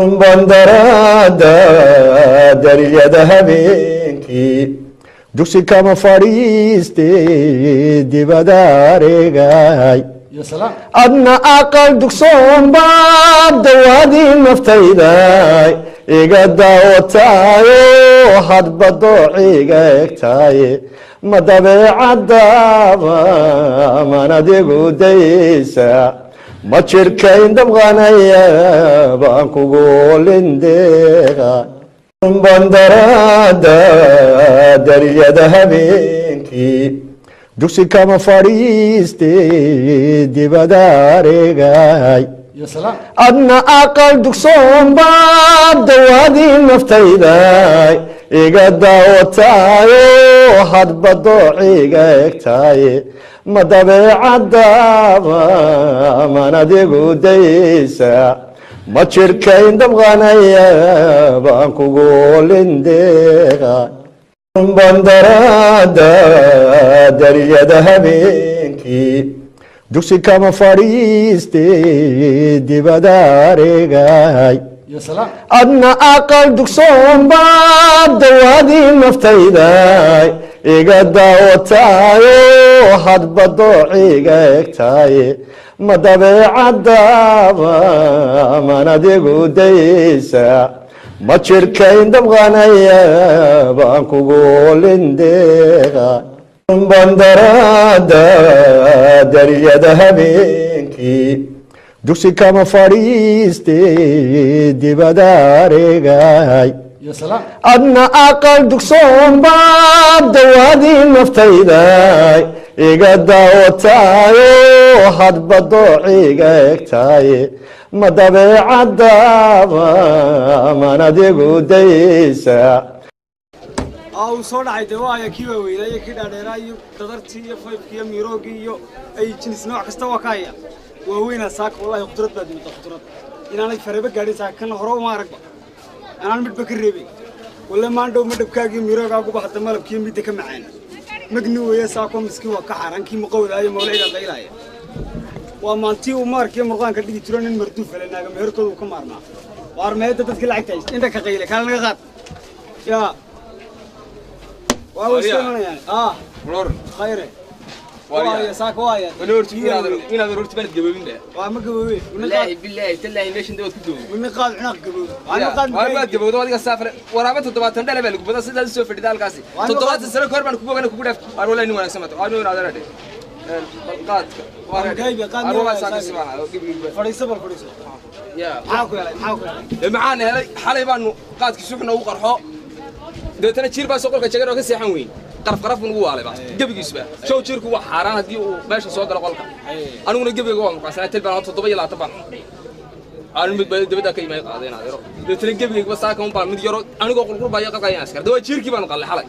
Bandarada darilyada habeenkii dugsi kama fadhiiste dibada areegay, adna aqal dugsoon baad dawaadii naftayday iga daawataayo, hadba doociga egtaaye, ma dabeecadaaba man adigu dayeysa, ma jirkayn dabqanaya baan kugu lindeeqa. Bandarada darilyada habeenkii dugsi kama fadhiiste dibada areegay, adna aqal dugsoon baad dawaadii naftayday iga daawataayo, hadba doociga egtaaye, ma dabeecadaaba man adigu dayeysa, ma jirkayn dabqanaya baan kugu lindeeqa. Bandarada darilyada habeenkii dugsi kama fadhiiste dibada areegay, adna aqal dugsoon baad dawaadii naftayday iga daawataayo, hadba doociga egtaaye, ma dabeecadaaba man adigu dayeysa, ma jirkayn dabqanaya baan kugu lindeeqa. Bandarada darilyada habeenkii dugsi kama fadhiiste dibada areegay, adna aqal dugsoon baad dawaadii naftayday iga daawataayo, hadba doociga egtaaye, ma dabeecadaaba man adigu dayeysa. Uu soo dhacay dee waaya kii waaweynaa iyo kii dhaadheeraa iyo dadartii iyo faybkii iyo miroogii iyo ay jinis nooc kasta waa ka haya waaweynaa. Saaka wallahi khudrad baad moodaa, khudrad inaanay fareba gaadhin. Saaka kan hore uma aragba, anaan midhba ka reebay walle. Maandhow madhabkaagii miroogaaguba hadda malabkiiyo midda ka macaan magni weeye. Saako miskiin waa ka xaaraan kii muqawdaayo mawliciga qaylaaya waa maantii uu maarkiiyo murqaanka dhigi jiro nin marduuf hele naaga meherkooda uu ka maarmaa. Waar meedda dadkii lacagta haysta inta ka qayle kaala naga qaad yaa waa way iska imanayaan. Khayre waaya saaka waaya. Inaad horta baanad gaboobin ba. Waa ma gaboobe. Wallaahi billaahi tallaahi meeshan dawad ku gaboob. Mina qaad cunaaq gaboobe waa qaad. Waad gabowdo adiga saafare waraaba 70 dhale baa lagu badan sidaad usoo fadhida halkaasi 70 sano kahor baan kugu ogana kugu dhaaf. Waar wallahi nin wanaagsan maata waar inaad aradhe qaadka. Qaad waar wallahi saaka si baan fadhiiso, bal fadhiiso. Ya maxaa ku helay? Maxaa ku helay? Maxaan helay? Xalay baanu qaadkii suuxna ugu qarxo, dabeetana jiir baa soo qolka jagan oo ka seexan weyn, qaraf qaraf buu nagu waalay ba gebigiisuba. Show jiirku waa xaaraan haddii uu meesha soo galo qolka. Aniguna gebiga waa muqasanaa tel baan 27 baan aanu mid baa dabadda ka imay qaadeen adeero. Dabeetana gebigayba saaka un baan mid yaro anigoo qulqulbaya qalqayaan askar dawaa jiirkii baanu qallay xalay.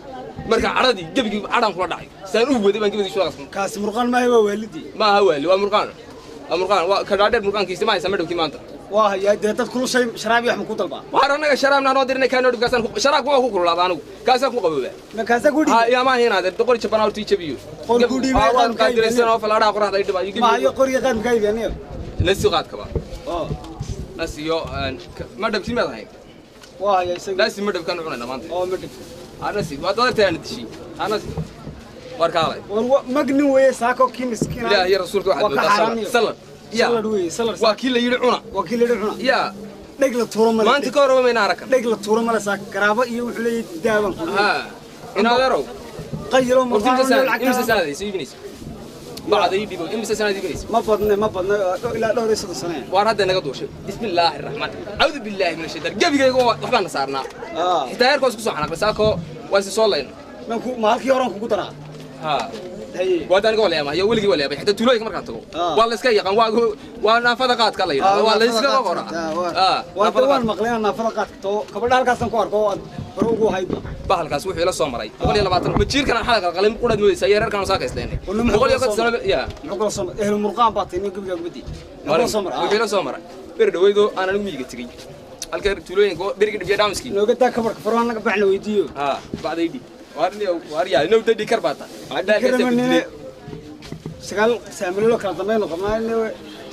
Marka cadhadii gebigii cadhaan kula dhacay saan u waday baan gebigiisu qasmay. Kaasi murqaan maaha, waa waalidii. Maaha waali, waa murqaan, waa murqaan, waa kadhaadheer murqaankiisa ma haysa madhowkii maanta. Waa hayaa dee dad kulushay sharaab iyo wax ma ku dalbaa? Waxaan annaga sharaabna noo dirnay kaanoo dhib kaasaan sharaabku waa ku kululaada, anigu kaasaan ku qaboobaa. Ma kaasaan ku dhiibay? Yaa maaha inaad qori jabana horta ii jabiyo. Qori ku dhiibay. Waan qaadiraysan oo falaadhaha qoraxda ay dhibaayo. Ma hayo qoriga qaad makaa iibiya aniga nasi qaadkaba nasi iyo ma dhabkii maad ahayn. Waa haya isaga nasi ma dhabkaan cunayna maanta oo ma dhab nasi waa dadarta aan dishay nasi war kaalay. War magnin weeye saako kii miskiin. Ilaah iyo rasuulka waxaad moodaa salad. Salad weeye, salad. Waa kii la yidhi cuna. Waa kii la yidhi cuna. Ya dheg la tuuro male maanta ka horaba mayna arakan. Dheg la tuuro male saako garaabo iyo wuxuu leeyahay daaban. Ha inadeerow qayilo. Imse sanad ay soo iibinaysa bacda ii dhibo? Imse sanad iibinaysa? Ma badne, ma badne, ilaa dhowr iyo 30 sane. Waar hadda naga duushay. Bismillaahi raxmaan cawdu billaahi min ashaytaan gebigayga waxbaan na saarnaa xitaa heerka waa isku soo xanaaqnay saako, waa isi soo layna. Ma halkii horan kugu daraa? Ha waa aniga waa la yaabaa, weligii waa la yaabay. Xitaa tuulooyinka markaan tago waa la iska yaqaan, waa naafada qaadka la yidhahdo, waa la iska qoraa. Waan maqlay naafada qaadka to gabadha halkaasaan ku arko oo aad hore ugu haydba. Bahalkaas wuxuu ila soo maray 120 ma jiirkan aan xalay qalqalay quraad moodaysaa iyo reerkan saaka islaynay 150 sano ya. Muxuu kula soo maray? Ehlu murqaan baa tahay gebiga gubadi. Muxuu soo maray? Wuxuu ila soo maray bir dhaweydo aan anigu miyiga tegey halka tuulooyinka beriga dhibiya dhaamiskii nooga daa kabarka farwaan naga baxna weydiiyo. Ha bacdaydi waar yaa inuu dadhi kar baata. Sagaal saamilo kala dambeyn qabnaa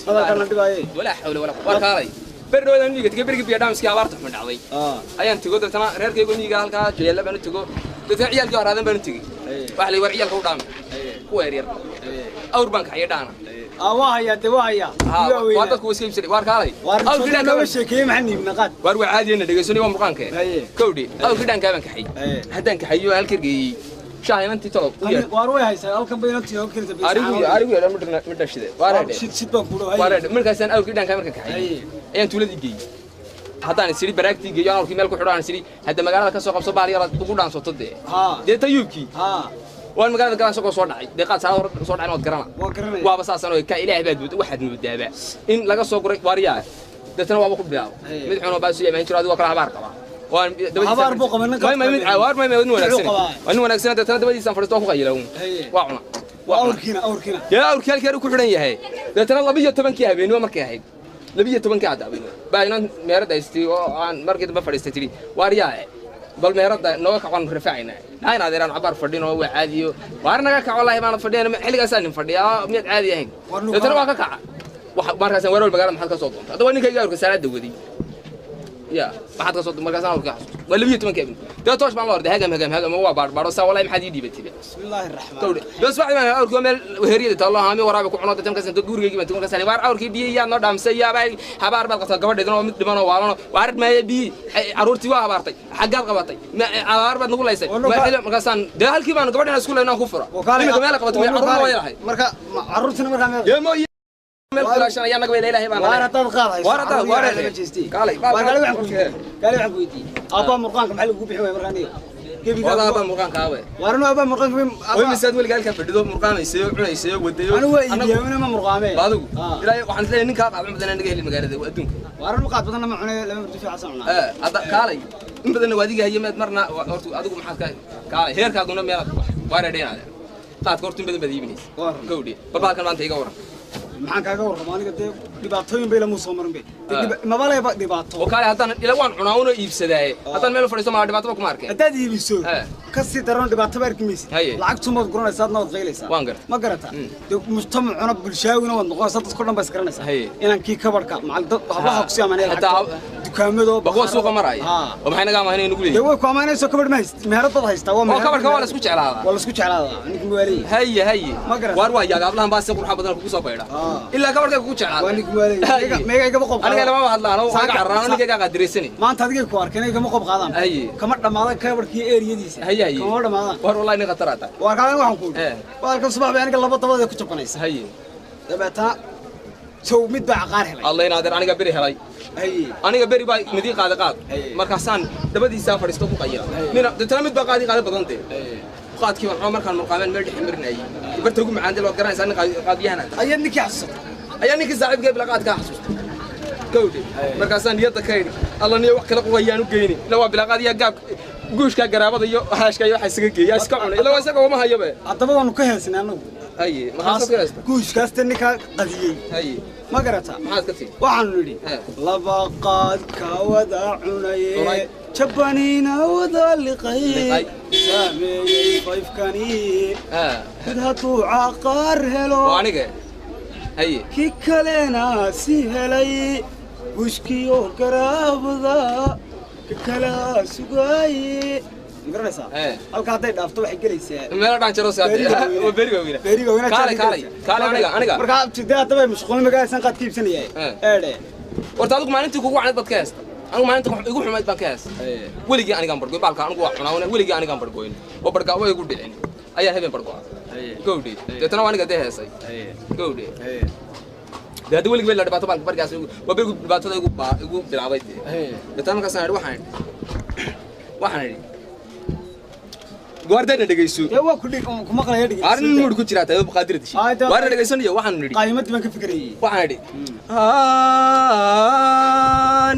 hadalkana dhibaaye. Walaa xawla walaa war kaalay. Berdhowdan miyiga tegey, berigii biyo dhaamiskii abaarta xuma dhacday ayaan tego. Deetana reerkaygo miyiga halkaa jeella baan u tego. Deetana ciyaalkii horaadan baan u tegey. Waxa la war ciyaalka u dhaami kuwa yaryar, awr baan kaxiyay dhaana. Waa hayaa dee, waa hayaa. Waa dadku iska iibsaday. Waar kaalay. Awrkii dhaan nooga sheekeeyey, maxaan iibna qaad? Waar waa caadiyena, dhegeysani, waa murqaanke kowdhi. Awrkii dhaankaa baan kaxay. Haddaan kaxayo halkar geeyey shaah inantii tolob u yeedh. Waar way haysaa halkan bay inantii nooga keentay. Arigu arigu yeedha midha shide waar hedhe. Shid shid baan ku dhaw. Waar hedhe. Markaasaan awrkii dhaankaa markaan kaxay ayaan tuuladii geeyey. Haddaan isiri baraagtii geeyo, aan awrkii meel ku xidho, aan isiri hadda magaalada ka soo qabso baal yar ugu dhaansato dee. Dee tayuubkii waan magaalada galaan isagoo soo dhacay dee qaad saada hore soo dhacay waad garana. Waaba saasan oo ka ilaahay baad moodaa, waxaad moodaaba in laga soo guray waaryaa. Deetana waaba ku bilaabo mid xunoo baa soo yamaan jiro, adigoo kale habaar qaba. Habaar buu qabaa ninka. May mid waar may nin wanaagsan, waa nin wanaagsan. Deetana dabadiisaan fadhiisto, waa ku qayilawn, waa cuna. Awrkiina awrkiina dee awrkii halkii ku xidhan yahay. Deetana 12-kii habeenimo markay ahayd, 12-kii hadda habeenimo baa inan meerada haystay oo aan markii dambe fadhiistay tidhi waaryaa bal meerada nooga kaco, aanu rafacaynaa dhayn adeeraan cabaar fadhin oo waa caadiyo. Waar naga kaco, wallaahi baana fadhiyan xilligaasaa nin fadhiyaa, miyaad caadi ahayn? Deetana waa ka kaca. Markaasaan weerwal magaalada maxaad ka soo doontay? Hadda waa ninkayga awrka saalaada waday ya maxaad ka soo markaasaan awrka xasuusta waa 12-kii habeen. Dee toosh baan la orday, hagam hagam hagam, waa baadhbaadho saa wallahi maxaad ii dhiibatay? Bismillaahi raxmaan. Gawdhe bes waxay baan awrkii meel heriyada taallo haami waraabe ku cuno. Dadka markaas gurigaygii baan tugan markaas waar awrkii biyo yaa noo dhaamsay, yaa baa habaar baad qabtaa gabadheedana oo mid dhiman oo waalano waar maaye biyi carruurtii waa habaartay, xaggaad qabatay, habaar baad nagu laysay. Markaasaan dee halkii baan gabadhina isku leynaa ku fura imika meel qabatay carruurna way lahay. Marka carruurtina markaa meel dee mooye meel kulaashan ayaa naga ilaahay baan. Waar hadaad qaad hayso. Waar hadaad waar kaalay. Waar kaalay, waxaan ku kaalay, waxaan ku weydiiyey aabba murqaanka maxaa lagu bixin waaya markaa aniga? Gebiga wada aabba murqaanka aawe? Waar anu aabba murqaanka way misaad weliga halkaa fadhido murqaamaysayo cunaysayo wadayo. Anu waa iibiyaa ma murqaamee adigu. Ilaahay waxaan isleeyahay ninkaa qaad badan naga heli magaalada adduunka. Waar anu qaad badan ma cunay, lama murti fiican cunaa. Hadda kaalay in badanna waa adiga haye meed marna horta adigu maxaad ka kaalay heerkaaguna meelaad waa reedhaynaade qaadka horta in badan baad iibinaysa gawdhi. Bal baalkan maanta iga waran. Maxaan kaaga warrama aniga? Dee dhibaatooyin bay lamu soo marin bay mabaleba dhibaato. Oo kaale haddaan ila waan cunaa una iibsadaaye haddaan meel fadhiisto maa dhibaato ba kuma arkeen. Haddaad iibiso ka sii daran dhibaato ba arki maysid, lacagtumaad guranaysaa, adna waad qaylaysaa. Waan garta. Ma garata dee mujtamacuna bulshaawina waad noqonaysaa, dadko dhan baa is garanaysaa inaan kii kabarhka macal dad hablaha kusii amaanaya lacagta dukaamado bakuwa suuqa maraya oo maxay naga amaanay nagu leeyihin. Dee way ku amaanayso, kabarh ma hayst, meherad baad haystaa. Waa oo kabarhka waa la isku jeclaadaa, waa la isku jeclaadaa ninka muwaaleey. Haye haye. Ma garata waar waa yaaga hablahan baa si qurxa badan kugu soo baydha ilaa kabarhka kugu jeclaada. Waa ninka muwaaleey meega igama qob. Aniga lama hadlaan oo iga carraan ninkayga qadiraysan. Maanta adigay ku arkeen igama qob qaadaan. Haye. Kama dhamaadaan kabarhkii eeriyadiisa. Haye haye. Kama dhamaadaan. War wallahi nin khatar ataa. Waar kale waxaan ku idhi baalkan subax bay aniga laba dabada ku jabanaysa. Haye. Dabeetana sow mid baa caqaar helay. Allah inaadeer aniga beri helay. Haye. Aniga beri baa midii qaada qaad. Markaasaan dabadiisaa fadhiisto ku qayila. Nina deetana mid baa qaadi qaada badan dee. Qaadkii baan cunaa markaan murqaameen meel dhexe marinayay. Barta ugu macaan dee waad garanaysaa nin qaadiyahana. Ayaa ninkii xasuustay. Ayaa ninkii saaxiibkay bila qaadkaa xasuustay. Gawdhe markaasaan niyadda ka idhi alla niyo wax kala qugayaan u geyni ila waa bilaaqaad iyo gaab guushka garaabada iyo haashka iyo waxa isaga geeya iska cunay ila waa isaga uma hayobe. Haddaba waanu ka heesnay annagu. Haye maxaad ka heesta? Guushkaasta ninkaa qadiyey. Haye. Ma garata maxaad ka tihi? Waxaanu nidhi laba qaad ka wada cunaye jabaniina wada liqay saameeyey fayfkani mid hadduu caqaar helo aniga. Haye. Ki kalena si helay guushkiyo garaabada ka kala sugaaye. Ma garanaysaa halka hadday dhaafto waxay gelaysaa meelo dhaan jaro waa beri waaweyna. Beri waaweyna. Kaalay kaalay kaalay aniga aniga markaa dee haddaba mashquulin magaalaysan qaad ka iibsanayay eedhe. Horta adigu maalintii kugu wacnayd baad ka heesta, anigu maalinta igu xumayd baan ka heesta. Weligii anigaan bargoyn baalka, anigu waa cunaa weligii anigaan bargoyn oo bargaa way igu dhicin ayaa habeen bargo'a gawdhe. Deetana waa aniga dee heesay gawdhe. Dee hadda weligii bay la dhibaato baalka bargaas waa berigu dhibaatada igu igu bilaabay dee. Deetana markaasaan idhi waxaan idhi goordayna dhegeyso. Dee waa ku dhig ku maqlaya dhegeyso. Arrin muud ku jiraa tahay qaadir dishi waarna dhegeysanayo. Waxaan nidhi qaayimadii baan ka fikirayay. Waxaan idhi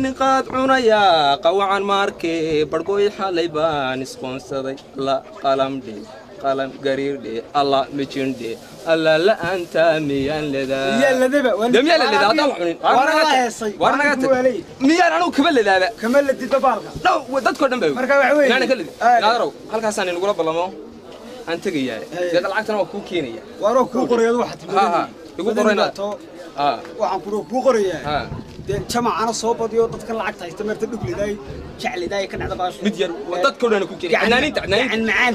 nin qaad cunaya qawacan maarke bargoy xalay baan isqoonsaday la qalam dhe qalam gariir dhe alla mijin dhe alla la'aanta miyaan ledaa miyaa ladaba dee miyaa la ledaa haddaan wax cunin? Waar naga tag, miyaan anigu kama ladaaba? Kama ladidba baalka dhow dadkoo dhan baa marka waxa weeye inaana ka ladin. Naadarow halkaasaan inagula ballamo aan tegayaa dee lacagtana waa kuu keenaya. Waaroo kuu qoray adu waxaad ha ha igu qorayna. Waxaan kuu qorayaa dee jamacana soo badiyo dadkan lacagta haysta meerta dhuglidaay jeclidaay ka dhacda baasho mid yar dadka dhan ku keenay cadnaaninta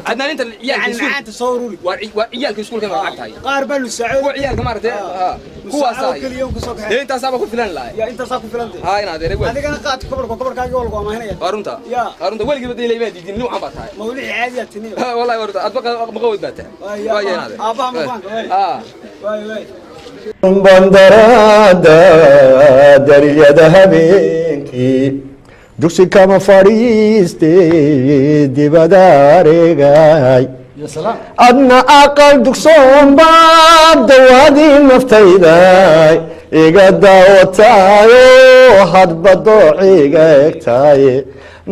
cadnaaninta ciyaalka iskuul macaanta soo ururi waa ciyaalka iskuulka lacagta hay qaar baa lu saacido kuwa ciyaalka maartay kuwaas ay kaliya intaasaaba ku filan lahay yaa intaasaa ku filantay haa inaad eray adigana qaadka kobarkaaga waa lagu amaahinaya arunta arunta weligiiba dee ilaa diidin nuucan baa tahay mawlixi caadiya tiniyo wallahi warta adba maqawad baa tahay waa inaad aabbaha maqaanka waay waay bandarada daryada habeenkii dugsi kama fadhiiste dibada areegay adna aqal dugsoon baad dawaadii naftayday iga daawataayo hadba doociga egtaaye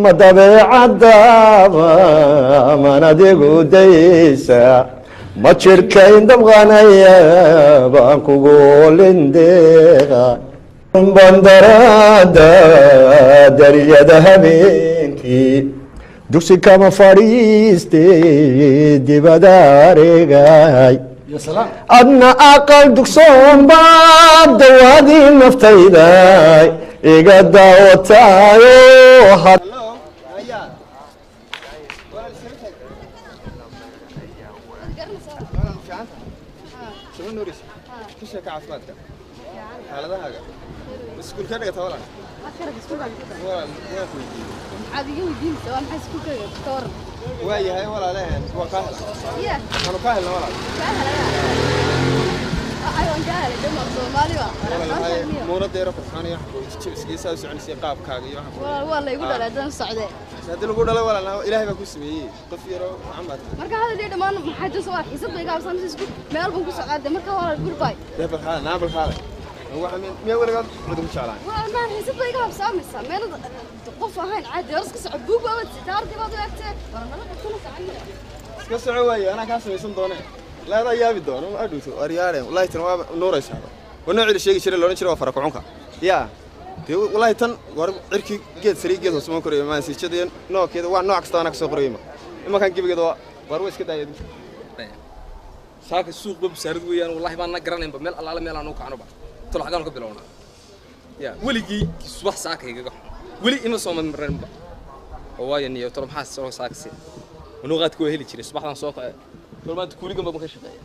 ma dabeecadaaba man adigu dayeysa ma jirkayn dabqanaya baan kugu lindeeqa bandarada daryada habeenkii dugsi kama fadhiiste dibada areegay adna aqal dugsoon baad dawaadii naftayday iga daawataayo ka caafimaadka xaaladahaaga iskuulka dhigata walaal waan ku weydiiyey maxaad iga weydiinaysaa waa maxay iskuulkayga ka waran waa yahay walaalehen waa kaa hela ya waxaanu kaa helna walaal kaa helaya waxay waan kaa helay dhamac soomaali waa muunada yaro qurxoon iyo waxaan ku jibsigiisa u soconaysay qaabkaaga iyo waxaan walaal waa la igu dhalay haddaan socdee haddii lagu dhalay walaal ilaahay baa ku sameeyey qof yaro wacan baad marka hadal iyo dhammaan maxaa jirta waa xiisad bay iga habsan isku meel baan ku socdaa de marka walaal goodbye dee bal xaale naa bal xaale waxa miyaa weligaad cid ugu jeclaan walaal maan xiisad bay iga habsaamaysaa meel qof ahayn caadi hor iska soco buug baabad sitaarkii baad u egtee waranala qabtana soconaya iska soco waaye anaa kaa samaysan doonee laadaa yaabi doono ma adhowto aryaare wallaahi tan waa nuuraysaa waa noocii la sheegi jiray loodhan jiray waa farakucunka yaa dee wallaahi tan war cirkii geed sariig geed hoose ma korayo maansiijada iyo noockeeda waa nooc kasta anaa kasoo qorayo ima imankan gebigeeda waa war waa iska daaya saaka suuqba busaarad weeyaan wallahi baan na garanaynba meel allaale meel aan u kacnoba tolo xagaan ka bilownaa ya weligii subax saaka igaga xun weli ima soo marmarinba oo waayo niyo tolo maxaa soo saakasi anuu qaadka waa heli jiray subaxdan soo kace tolo maanta kuuligan baan ka shaqeeya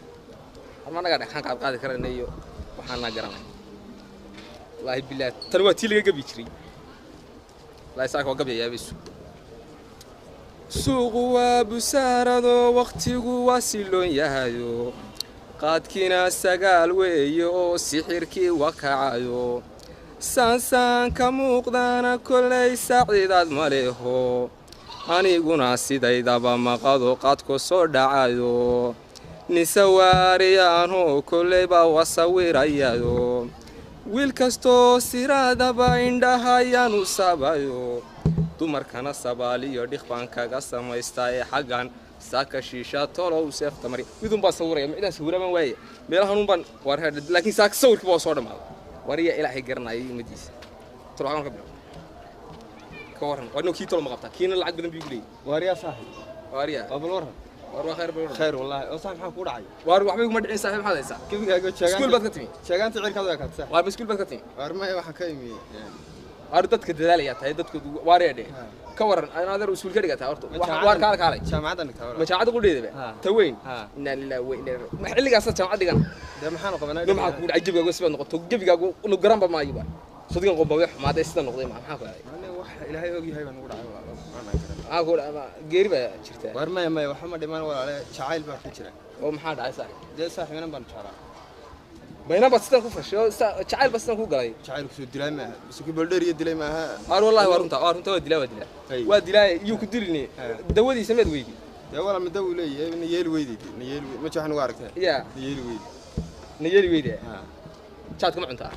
har ma naga dhagxaan qaad qaadi karayna iyo waxaan naa garanay wallaahi bilaa tan waa tii laga gabi jiray wallaahi saaka waa gabyayaabeysu suuqu waa busaarado wakhtigu waa siloon yahayo qaadkiina sagaal weeye oo sixirkii wakacayo saansaan ka muuqdaana kollay saacidaad ma leho aniguna sidaydaba maqado qaadku soo dhacayo nisawaariyaanoo kolleyba wasawirayayo wiil kastoo siraadaba indhahayaanu sabayo dumarkana sabaaliyo dhik baan kaga samaystaa ee xaggan saaka shiisha tolow seefta mari midun baan sawiraya midaan sawiraban waaye meelahanun baan war laakiin saaka sawirkiiba waa soo dhammaaday wariya ilaahay garanayay umadiisa tolo xagan ka bilow ka warran waa inuu kii tolo ma qabtaa kiina lacag badan buu igu leeyahy waaryaa saaxib waaryaa waa bal warran war waa khayr bal khayr wallaahi oo saaxib maxaa kuu dhacay waar waxba iguma dhicin saaxiib maxaad haysaa gebigaaga jeegaan iskuul baad ka timi jeegaanta cirkaad waa kaadsa waar iskuul baad ka timi waar maya waxaan ka imi waar dadka dadaalaya tahay dadku waaree dheh ka waran aan adeer iskuul ka dhigataa horta waar kaala kaalay jaamacadda dhigtaa ma jaamacadda qudheedaba ta weyn inaa lillahi wa inaa ma xilligaasaa jaamacad dhigan dee maxaanu qabanaa no maxaa kugu dhacay gebigaagu sibaad noqoto gebigaagu nu garanba maayo ba sodigan qomba way xumaaday sida noqday ma maxaa ku dhacay wax ilaahay og yahay baa nagu dhacay walaalo maxaa ku dhacay geeri baa jirtaa waar maya maya waxa ma dhimaan walaale jacayl baa ku jira oo maxaa dhacay saaxiib dee saaxiibinan baan jeclaa bayna baad sidan ku fashay oo jacayl baa sidan ku galay jacaylku soo dilay maaha bise ku boldheer iyo dilay maaha waar wallahi waa runta waa runta waa dilaa waa dilaa waa dilaa iyo ku dilini dawadiisa maad weydi dee walaa midda uu leeyahay na yeeli weydid na yeeli ma waxaan ugu aragtay ya na yeeli weydi na yeeli weydi jaadka ma cuntaa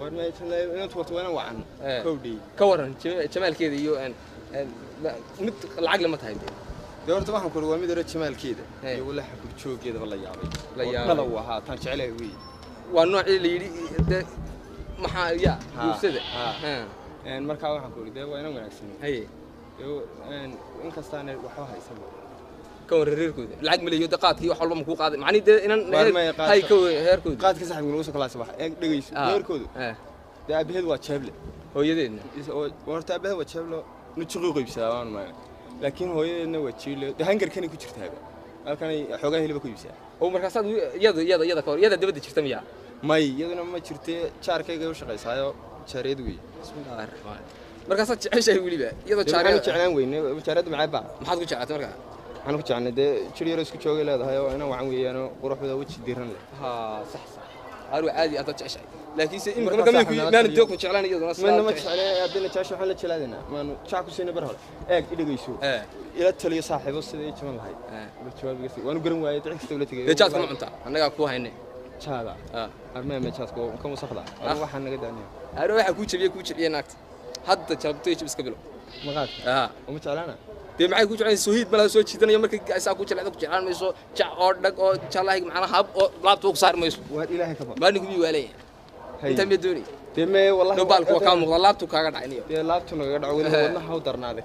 war ma inaad warto waa inaan wacan kowdhi ka waran jamaalkeeda iyo mid lacag lama tahay dee dee horta waxaan ku waa mid hore jamaalkeeda iyo walahi xakur jooggeedaba la yaabay la yaabay dhalow ahaa taan jecelahay wey waa noocii la yidhi dee maxaa ya guursada markaa waxaan ku idhi dee waa inaan wanaagsan haye inkastaana waxba haysanba Ka waran reerkooda lacag ma leeyo qaadkii wax walba ma ku qaaday macni dee inan hay ka heerkooda qaadka saaxiibka lagu soo kala sabax ee dhageyso heerkooda dee abaheed waa jeeble hooyadeedna horta abaheed waa jeeblo nujuqi qaybsadaa waan maana laakiin hooyadeedna waa jiile dee hangarkanay ku jirtaaba halkanay xoogaa hiliba ku iibsaa oo markaasaad iyada ka hor iyada dibadda jirta miyaa may iyaduna ma jirtee jaarkayga u shaqaysaayo jaariyad weeye bismillaahi raxmaan markaasaad jeceshahay weliba iyadoo jaariyad waxaanu jeclaan weyne jaariyadda macaa baa maxaad ku jeclaatay markaa waxaan ku jeclnay dee jir yaro isku joogay leedahay oo inaan wacan weeyaanoo quruxda weji diiran leh haa sax sax aru caadi aad jeceshahay laakiin se imika marka minku maanu doog ku jeclaan iyaduna mana ma jeclaan haddana jecesha waxaan la jeclaadaynaa maanu jac ku siina bar hore eeg i dhegeyso ila taliyo saaxiibo sida ay jaban lahayd ila jawaabiga si waanu garan waayay cid kasta ula tagay dee jaadka ma cuntaa annagaa ku hayne jaada armee ma jaadka ka wasaqda waxaan naga daaniya aru waxa ku jabiyay ku jecliye naagta hadda jalabtay jib iska bilo maqaadka uma jeclaana dee maxay ku jeclaan soo hiid malaha soo jiidanayo markay isaa ku jeclaado ku jeclaan mayso jac oo dhag oo jalahay macnaha hab oo laabta ku saar mayso waa ilaahay ka baq maalinku miyuu waalaya inta miya doonay dee mee wallahi no baalku waa kaa muuqda laabtu kaaga dhacay dee laabtu nagaga dhaco weliba wadnaha u darnaaday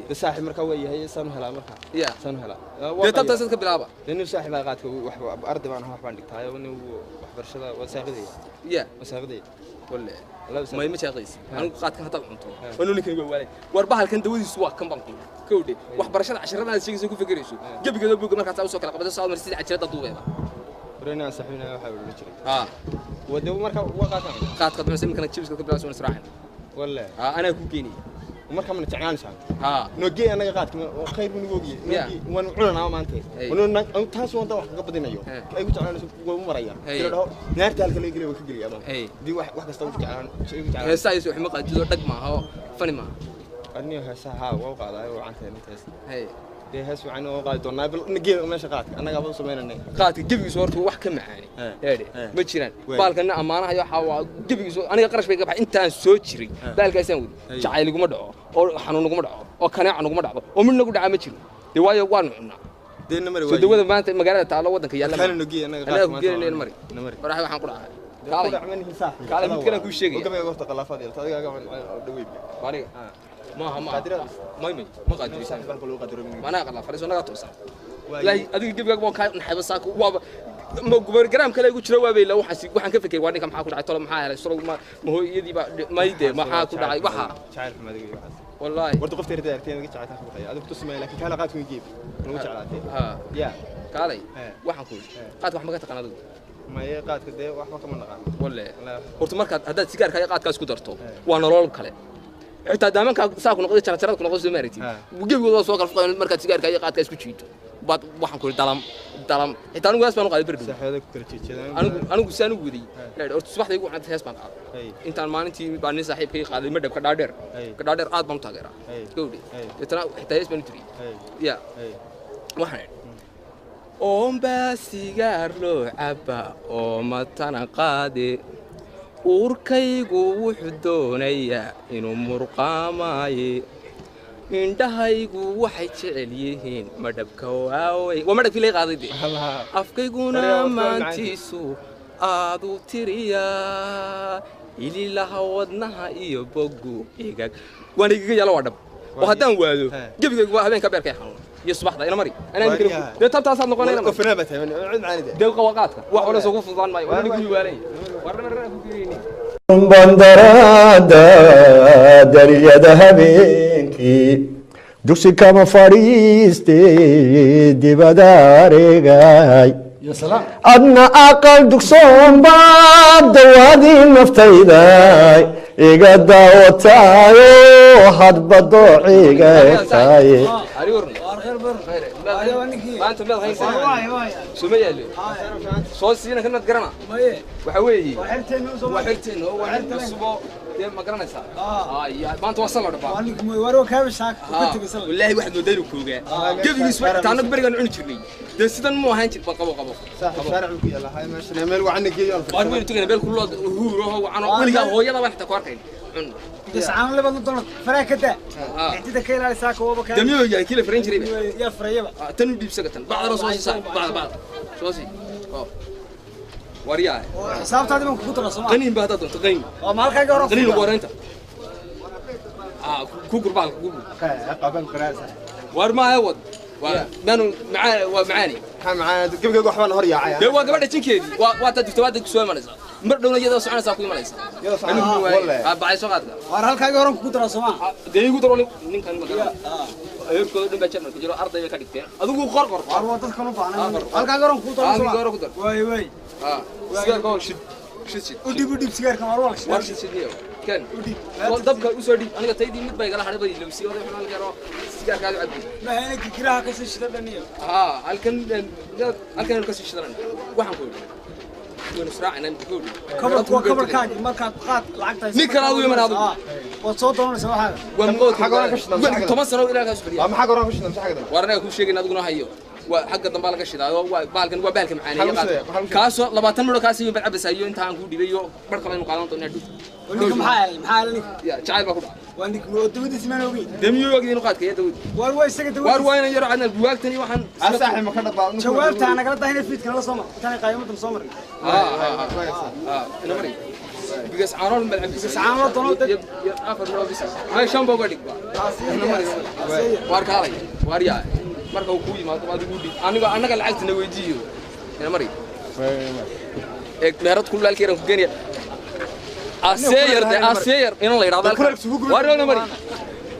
dee saaxiib markaa waa yahay saanu helaa markaa ya saanu helaa dee tabtaasaad ka bilaaba dee nin saaxiib baa qaadka wax arday baan ahaa wax baan dhigtaayo nin waxbarashada waa saacidaya ya waa saacidaya walle may ma jaaqaysi anigu qaadkan haddaad cunto anu ninkan waa waalay war bahalkan dawadiisu waa kan baan ku kowdhe waxbarashada casharada aad sheegayso ku fekerayso gebigeeda buugga markaas usoo kala qabato soo mar sidii cajalada duubeeba horena aan saaxiibnahay waxaa odhan jiray wade marka waa qaadkan qaadka cunaysa iminkana jibiska ka bilaabso israacin walle anaa ku geenaya marka mana jeclaanaysaa nogey annaga qaadka khayr buu nagu ogiyey waanu cunanaa maanta taas wanta wax kaga badinayo ay ku jeclaanayso waa u maraya sida dhaho naarta halka laga geliyo waa ka geliya maanta hadii wax kasta ku jeclaan heesaa iyo wax ma qaadido dhag maaha oo fani maaha aniyo heesaa haa waa u qaadaayo waa cantay inta hees dee hees wacan oo qaadi doonaa bal nagee meesha qaadka annaga baa u samaynanay qaadka gebigiisu horta wax ka macaani eedhe ma jiraan baalkana ammaanaha iyo waxaa waa gebigiisu aniga qarash bay ka baxay intaan soo jiray baalkaasaan wadi jacayl iguma dhaco oo xanuun iguma dhaco oo kaneeca naguma dhacdo oo mid nagu dhacaa ma jiro dee waayo waanu cunnaa dee namari soo dawada maanta magaalada taallo waddanka yaalla kaana nogee annaga qaadka maanta annaga mari warax waxaan ku dhacay kaalay mid kale kuu sheegaya gabayga horta qalaafaad yeelta adiga dhaweyd aniga maaha maaha may may ma qaadirisan manaa qalaa fariiso naga toosan ilaahay adiga gebigaaga waan kaa naxayba saaka waaba ma garaam kale igu jira waaba ilaa waxaas waxaan ka fekeray waa ninka maxaa ku dhacay tolo maxaa helay solo ma ma hooyadii baa may dee maxaa ku dhacay waxa jacayl xumaad iga waxaas wallaahi warta qofta irta aragtay inaad jacayl ka baqaya adigu tusmay laakiin kaala qaadku geeb lagu jeclaatay ya kaalay waxaan ku qaadka wax ma ka taqaan adigu maye qaadka dee waxba kama naqaan walle horta markaad haddaad sigaarka iyo qaadkaas ku darto waa nolol kale xitaa daamanka saa ku noqday jarjarad ku noqday soo maaragtid gebigooda waa soo kala fuqayn markaad sigaarka iyo qaadka isku jiito baad waxaan ku dalam dalam xitaa anigu hees baan u qaaday berdhow saaxiibada ku kala jeedaan anigu saan u waday horta subaxda igu cunta hees baan qaaday intaan maalintii baan nin saaxiibkay qaaday madhab ka dhaadheer ka dhaadheer aad baan u taageeraa gowdhe deetana xitaa hees baan u tiriyey ya waxaan idhi oonbaa sigaar loo cabba oo matana qaade uurkaygu wuxuu doonayaa inuu murqaamaaye indhahaygu waxay jecel yihiin madhabka waawey waa madhabkii lay qaaday dee afkayguna maantiisu aadu tiriyaa ililaha wadnaha iyo boggu igag waan igaga yaala waa dhab oo haddaan waado gebigaygu waa habeenka beerkay xanuun iyo subaxda ina mari anaa imika dee tabtaasaad noqonayna dee qawaqaadka wax wala soo ku fududaan maayo waa nigu waalan bandarada dariyada habeenkii dugsi kama fadhiistay dibada areegay adna aqal dugsoon baad dawaadii naftayda iga daawataayo hadba doociga egtaye maanta meed haysaa soo ma yaalo soo siina kan maad garana waxa weeye waa xirteen oo waa cusbo dee ma garanaysaa maanta waa sala dhafaa wallaahi waxaad moodaa inuu koogaa gebigiis xitaa annagu berigaan cuni jirnay dee sidan mu ahaan jir qabo qabo waar weynu tagayna meel kuloo huuraho wacano weligaa hooyada baan xitaa ku arkayn cun damiyo yahay kii la faran jiray tan u dhiibsaga tan bacdana soo sii saar bacda bacda soo sii waryaa xisaabtaadi baan kugu dara Soomaa qaniin baa haddaad doonto qaniin oo maalkaaga hore qaniin ugu horeynta ku gurbaalka ku gur war maaha wad Waa maanu macaan, waa macaani. Maxaa macaan? Gebigayga waxbaan hor yaacaya. Dee waa gabadha jinkeedii, waa taa jirta, waa dad kusoo imanaysa mar dhowna, iyadoo soconaysaa ku imanaysa. Iyadoo soconaysa, walle. Bacay soo qaadka. Waar halkaaga horan kugu daraa soomaa? Dee igu daro ninkan magala heerkooda dhan baa jarmalka jiro, arday bay ka dhigteen. Adigu qor qor. Waar waa dadkan u baahnay, halkaaga horan kugu daraa. Halkaaga horan ku dar. Waay waay. Sigaarka oo shid shid shid. U dhib, u dhib sigaarka, waar waa la war shid shid niyo kan u dhib. Dabka u soo dhib. Aniga taydii mid bay igala hadhay, bay ilowsiye oday xunaan garo sigaarkaadu cabbi. Ma hayna giraha ka sii shida dhaniyo. Halkan halkan ka sii shidan. Waxaan ku yidhi waynu israacinaa inta kowdhi. Kabarku waa kabarkaagi markaad qaad lacagta. Nin kale adigu iman adigu. Waad soo doonaysaa waxaaga. Waa Xagga hore ka shidan, xagga. 10 sano ilaa kaas fadhiya. Waa maxaa goran ku shidan xagga dambe? War anaga kuu sheegayna, adiguna hayo. Waa xagga dambe laga shidaayo, waa bahalkan, waa bahalka macaaneeya. Maxaa lagu shidayaa? Maxaa lagu shidayaa? Kaasoo 20 midho kaasi bad cabaysaa iyo inta aan kuu dhibay iyo bar kale aynu qaadan doonaa dhul. Ninka maxaa helay? Maxaa helay ninka? Ya jacayl baa ku dhacay. Waa ninka oo dawadiisa maan ogeyn. Dee miyuu ogyahay inuu qaadka iyo dawada? Waar waa isaga waar dawadiisa. Waa inan yaro cadna buwaagtan iyo waxaan. Asaaxi ma ka dhaqaa? Jawaabta nagala dahina, fiidka nala soo mar intaan qaayamadan soo marin. Ina mari bigas caanool bad cabaysaa. Bigas caanool doono iyo 4 midho bis may 5 ba uga dhig ba. Ina mari. Waar kaalay, waar yaa marka uu kuu yimaado adigu dhig, aniga annaga lacagtana weydiiyo. Ina mari eeg meerad kulaalka yaran ku geenaya aseeyar de aseeyar inan la yidhahdo. Dee kuleelka isugu gubay. Waar ina mari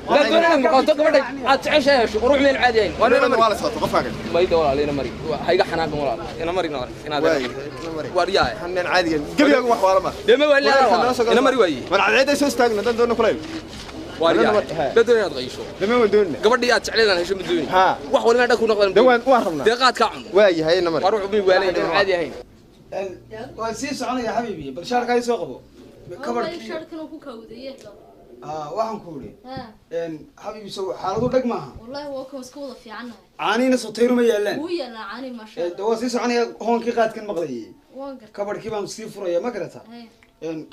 la doonaa noqoto gabadha aad jeceshahay hesho qurux meel caadi ahayn. Waar ina mari. Waa la socota qofkaaga. Mayda walaal, ina mari, ha iga xanaaqin walaal, ina mari inaad Waay, ina mari. Waar yaa Xanaan caadigan gebigaaga wax waala ma. Dee ma waa ina mari waaye. War cadceedda soo istaagna dan doona kulayl. Waar yaa Ina mari. la doonaa inaad qayisho. Dame waan doonina. Gabadhii aad jecleedaan hesho ma dooni. Ha. Wax walina dhag ku noqdaan. De waan rabnaa. Dee qaad kaa cuno. Waa yahay, ina mari. Waar wuxuu mi waalay inaan caadi ahayn. Waan sii soconaya xabiibi, bal shaarkaa ii soo qabo kabarkii. Shaarkan uu ku kawdaye. Waxaan ku idhi Ha. Xabiibi, sow xaaladu dhag maaha? Wallahi waa kan iska wada fiicannahay. Caanihiina soo tayru ma yaalaan? Wuu yaalaa caani, maasha De Allah. waan sii soconaya, hoonkii qaadkan maqlayay. Waan gartay. Kabarkii baan sii furaya, ma garata? Haye.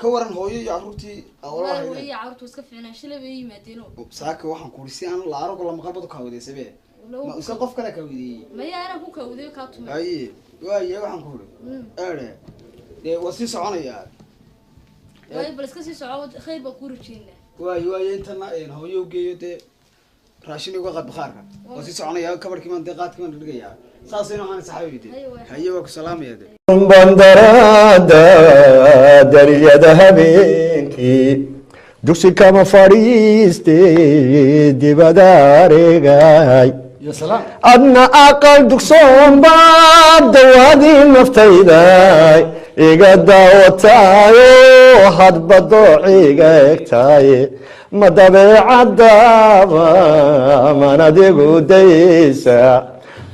Ka waran hooyo iyo carruurtii? Wallahi hooyo iyo carruurtu iska fiicnaan, shalay bay yimaadeenoo. Saaka waxaan ku idhi si aan la arago lama qalbadu kaawadaysabe. Wallahi Ma isa qof kale kaawadeeyey? Maya, anaa ku kawdayo, kaa tumay. Haye waaye, waxaan ku idhi ere dee waa sii soconayaa. Waayo, bal iska sii soco, khayr baan kuu rajeynaa. Waayo waayo, intana hooyo u geeyo, dee raashin uga qaad bakhaarka. Waa sii soconayaa, kabarkii baan dee qaadkii baan dhigdhigayaa, saasayna waxaan saxaabi dee. Haye, waay. Haye, waa ku salaamaya dee. Bandaraada dariyada habeenkii dugsi kama fadhiiste dibada areegay. Ya salaam. Adna aqal dugsoon baa dawadii naftayda iga daawataayo, hadba doociga egtaaye, ma dabeecadaaba man adigu daysa,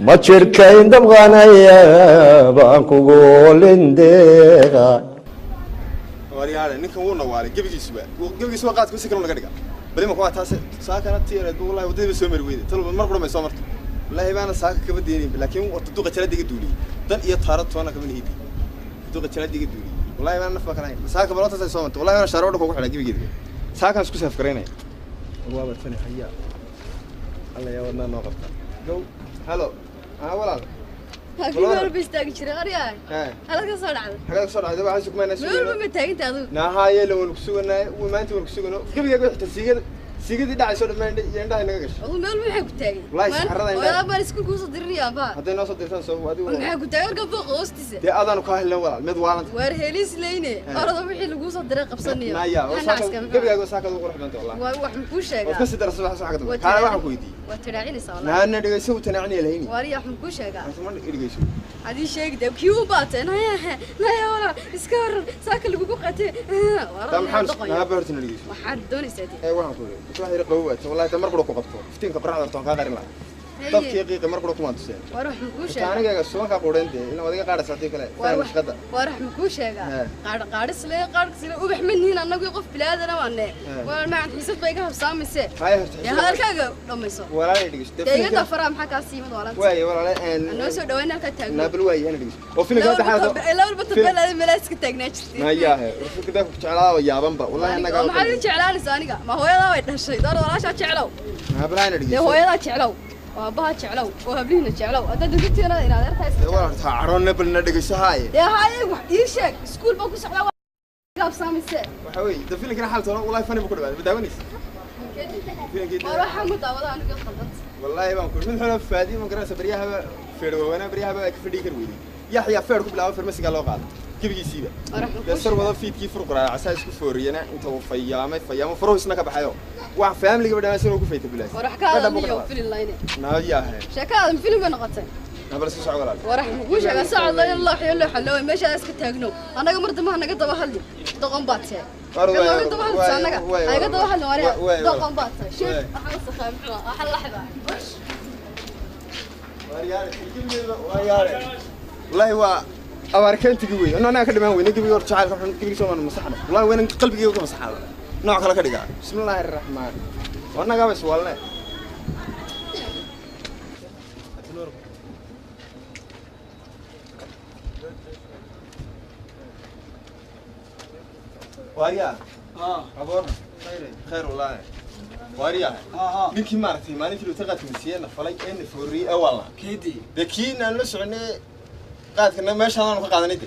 ma jirkayn dabqanaya baan kugu lindeeqa. Waryaale, ninkan wuu nawaalay gebigiisuba, gebigiisuba qaadku si kale naga dhiga. Bal imaka waa taas saakana tiyareed bu wallahi waddadii ba soo mari weyday. Talba mar qura may soo marto, wallahi baana saaka kaba deynayn, laakiin warta duqa jalada iga duuliyey dan iyo taaro toona kama nihidi. Duqa jalada iga duuliyey, wallahi baana naf ba kala hayn. Saaka bal taas ay soo marto, wallahi baana shaaro dhanka ugu xidhaa gebigeeda. Saakaan isku saaf garaynaya. Waa bartani hayaa alla yaa wadnaa noo qabta. Gow, halo, walaal. Halkii meel walba istaagi jiray qaryahay. Hee. Halad ka soo dhacday. Xagee ka soo dhacday? Waxaan sugmaynaa. Meel walba ma taaginta adigu? Nahaye la waan ku suganay, maanta waan ku sugano gebigaaga xitaa siigada siigadii dhacay soo dhammaan iyo indhaha inaga gashay. Adigu meel maxay ku taagan? Wallahi saxarada indhaha. Hooyadaa baan iskuul kuusoo dirinaya baa. Hadday noo soo dirtaan soo adigu. Maxay ku taagan marka booqa hoostiisa? Dee adaanu kaa helna walaal, mid waalanta. Waar helis leyne, orada wixii laguu soo diray qabsanayo. Naya gebigaaga saakada u qurux badanta wallahi. Waa wax muxuu Waad sheegaa? ka sii darasa wax xagga dambe. Kaale, waxaan ku weydiiyey. Waa tidhaacinaysaa wallahi. Naana dhegeyso, u tanaacniya lahayni. Waariya, wax muxuu sheegaa? Ma dhegeyso. Hadii sheegi dee kii u baateen haya naya walaal, iska waran saaka lagugu qatee. Taa maxaan naaba horta na dhegeyso. Waxaad doonaysaa dee? Ee waxaan ku yidhi wax yar qabow waata wallahi, ta mar qura ku qabto iftiinka qoraxda horta waan kaa qarin lahaa, dabkii qiiqi mar qura kumaan tuseen. Waar wax muxuu Horta sheegaa? Anigaaga subankaa quudhayn dee ilaa waad iga qaadhaysa haddii kale Waar faham wax shaqada. Waar wax muxuu sheegaa? He. Qaadh qaadhis le qaadhis le ubax ma nihin annagu, qof bilaadana waane. Waa macaan xiisad bay iga habsaamayse. Haya horta. Dee hadalkaaga dhammayso. Walaalay dhegeyso dee iga dafaraa, maxaa kaa siimad walaalta? Waaye walaale Noo soo dhawayn halkaa taagno. Naabal waaye ana dhegeyso oo filimka hadda xaalada Laba walba tabeelaada meelaa iska taagnaa jirtay. Mayahe rasuulka daa ku jeclaa oo yaabanba wallahi annaga. Maxaad i jeclaanaysa aniga? Ma hooyadaa way dhashay door walaashaa jeclow. Naabal ana dee dhegeyso. Hooyadaa jeclow oo aabbaha jeclow oo hablihiina jeclow, haddaad dugtiina inaad ertaa iska Dee walaal horta caroon nabal na dhegeyso haaye. Dee haye, wax ii sheeg, iskuul baan ku socdaa, waa iga habsaamayse. Waxa weeye de filimkana xaalta wallahi fani buu ku dhawaaday, ma daawanaysa filimkii? Waar waxaa mu daawada aniga khaldanta. Wallaahi baan ku mid xuna faadi ma garanaysa baryahaba feer waawana baryahaba ay ka fadhii kar weydey. Yaxya feer ku bilaabo farmasiga loo qaaday gebigiisiiba. Dee sar wada fiidkii fur qoraa casaa isku fooriyana inta uu fayaamay fayaamo faruhu isna ka baxayo wax faamiliga badhamaa inuu ku fayta bilaas. Warax ka niyo filin layne. Naayahay. Sheekada filin bay noqotay. Nabal soo soco walaal. Warax mugu sheega socod la ilaa xiyalo xaloo meesha iska taagno. Anaga mar dambe naga daba hadli. Doqon baad tahay. Naga daba hadli anaga. Ayaga daba hadli wariya. Doqon baad tahay. Sheek waxa wasakhay muxuu waxa laxda. Wariyaale wariyaale. Wallahi waa abaar keentigi weey. Anna ka dhimaan weyn gebiga hor jacaylka xun gebiga soo masaxno. Wallahi weyn qalbigeyga ka masaxado. Nooc kale ka dhigaa. Bismillaahir rahmaan. Wanaga bas walne. Wariya. Aboor. Khayr wallahi. Wariya. Ninkii maartay maalintii uu taqaadka siiyay falay ee fooriyay ee walla. Keedii. De kiin aan la soconay qaadkana meesha aan ka qaadanay.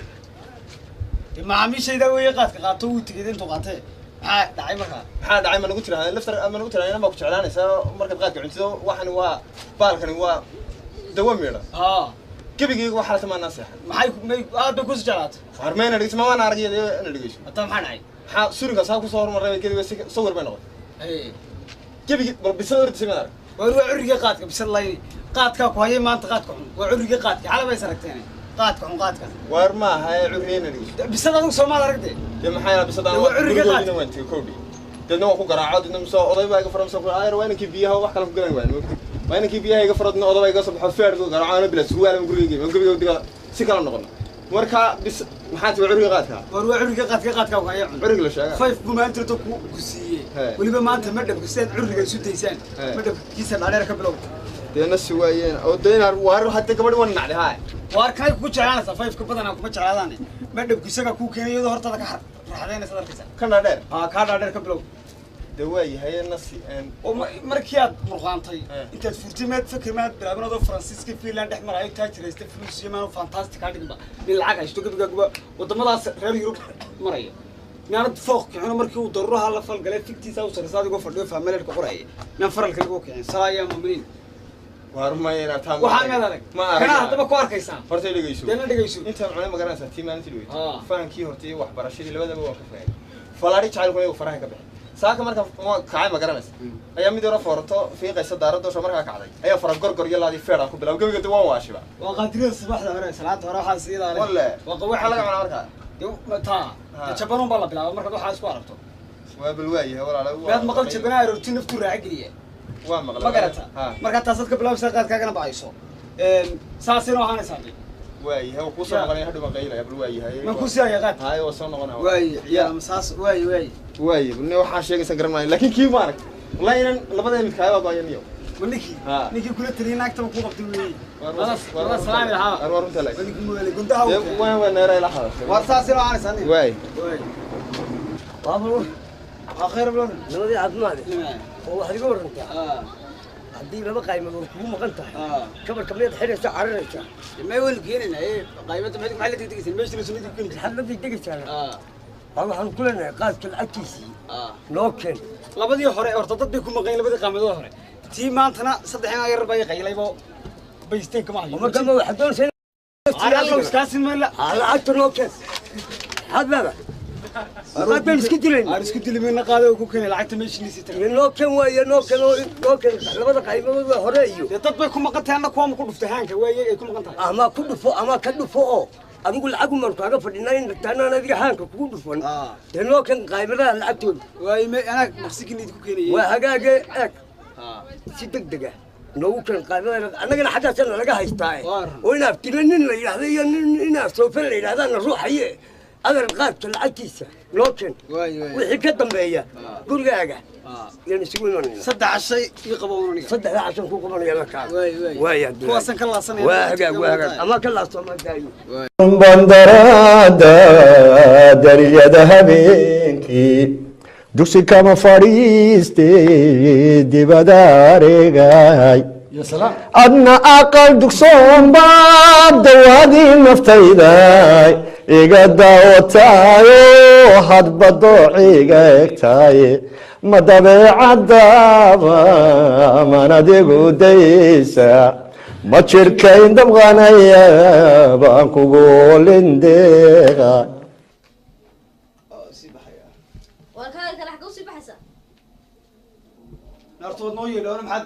De macaamiishayda way qaadka qaato uu tigid intuu qaatay. Maxaa dhacay markaa? Maxaa dhacay ma nagu tiraahdaa laftar ma nagu tiraahdaa inaan ku jeclaanaysaa markaad qaadka cuntido waxan waa baalkani waa dawo meedha. Gebigeyga waxa la tamaanaa seexan. Maxay aad bay ku jeclaatay? Farmeyna dhigto ma waan aragay ina dhigayso. Hatta maxaa dhacay? Maxaa suriga saa ku soo hormaray gebiga sawir bay noqotay. Gebigi bal bisad hortiisa ma arag. Waa curiga qaadka bisad lay qaadka ku hayay maanta qaadka xun. Waa curiga qaadka xalay bay saragteen. Qaadka xun qaadka. Waar ma ahay curiyayna dhigayso. Bisad adigu Soomaal aragtay. De maxay la bisad aan curiga qaadka waan tii kowdhi. Dadna waan ku garaaco dadna soo oday baa iga furan soo ayr waa inankii biyaha wax kale ku garan waan. Waa inankii biyaha iga furan oday baa iga soo baxo feer ku garaaco ana bila suwaal gurigeyga gebiga diga si kala noqon. Marka bis maxaa tii curiga qaadka? War waa curiga qaadka qaadka ku hayay. Curiga la sheega. Five buu maanta to ku siiyay. Waliba maanta ma dhabka sidaad curiga isu daysaan. Ma dhabka kiisa dhaadheer ka bilow. Deena si waayeen oo deena waar hadda gabadh wan nacday hay. Waar kay ku jeclaanaysa five ka badan kuma jeclaadaan. Ma dhabku isaga ku keenay iyadoo hortada ka raxdeynaysa darkiisa. Kan dhaadheer? Ka dhaadheer ka bilow. De waayahay nasi een oo markii aad murqaantay intaad furtay maad fikir maad bilaabnado Faransiiska Finland dhex maray taajiraysta fuluus iyo maanu fantastic ka dhigba mid lacag haysto gabiga guba wadamadaas reer Yurub maraya miyaanad fooq kicino markii uu daruuraha la falgalay fiktiisa u sareysa adigoo fadhiyo fahmaleelka qoraya miyaan faralka lagu kicin salaaya muuminiin. Waar ma ina taam waxaan meel adag kana hadaba ku arkaysaa horta dhigayso deena dhigayso intaan cunay ma garanaysaa tii maalintii dhigayso faankii horta iyo waxbarashadii labadaba waa ka faa'iiday falaari jacaylku iyagu faraha ka bixin saaka marka kacay ma garanaysa ayaa mid yaro foorto fiiqaysa daaradda soo markaa kacday ayaa fara gorgor iyo laadii feer ku bilaab gabiga waan waashiba waa qaadirada subaxda hore salaada hore waxa sii ilaalay walle waa qawax laga cunaa markaa taa jabanun baa la bilaabay markaad waxa isku aragto waa bal waayahay walaal baad maqal jabanaa aroortii naftu raac geliye waa maqal ma garata marka taasaad ka bilaabsa qaadkaagana bacayso saasina waxaan isaaqay waayahay ku soo noqonaya hadhow qaylaya bal waayahay ma ku sii qaad haay waa soo noqonaya waay yaa saas waay waay waay bulne waxa sheegaysan garanay laakiin kii ma arag wallahi inaan labada mid kaay waa go'aaniyo ma ninkii ninkii kula taliyay naagta ku qabtay weey wala salaam ilaa war runta laakiin ninkii mooyay gundaha waa waa neeray la hadashay war saasina waxaan isaaqay waay waay waa khayr blan labadii caafimaad oo wax iga warantaa haddii laba qaymadood kugu maqan tahay kabarka miyaad xidhaysa cararaysaa ma waynu keenaynaa qaymada maxay la degdegaysaa meesha la soo degdegaysaa maxaad la degdegaysaa waxaan ku leenahay qaadka lacagtiisii noo keen labadii hore horta dad bay ku maqan labadii qaamadood hore tii maantana saddex inaa yar bay qaylaybo baysteen kama hayo marka ma waxaad doonaysaa iskaasin ma lacagta noo keen maxaad leedahay qaad baan isku dilayn aan isku dilayna qaado ku keenay lacagta meeshiisa tagay noo keen waaye noo keen noo keen labada qaybood waa hore iyo dad bay ku maqan tahay anna kuwa ma ku dhuftay haanka waaye ay ku maqan tahay ama ku dhufo ama ka dhufo oo adigu lacag uma kaaga fadhinay intaanaan adiga haanka kugu dhufan dee noo keen qaybadaha lacagtooda waaye anaa maqsikin idinku keenayay waa hagaage eeg si degdeg ah noogu keen qaybadaha annagana xaggaasana laga haystaa oo inaad tilo nin la yidhaahda iyo nin inaad soofe la yidhahdaana ruuxaye adar qaadka lacagtiisa loo keen wixii ka dambeeya gurigaaga yaan isugu imanayna saddex shay ii qabo aniga saddexda cashan ku qabanaya la kaa waay kuwaasan ka laasanaya waa hagaag waa hagaag ama ka laaso ma daayo bandaraada dariyada habeenkii dugsi kama fadhiistay dibada areegay. Adna aqal dugsoon baad dawaadii naftayda iga daawataayo, hadba doociga egtaaye, ma dabeecadaaba man adigu daysa, ma jirkayn dabqanaya baan kugu lindeeqa. Sii baxaya. War kaaga kale xagga usii baxaysa? Naartood noo yeedho, maxaad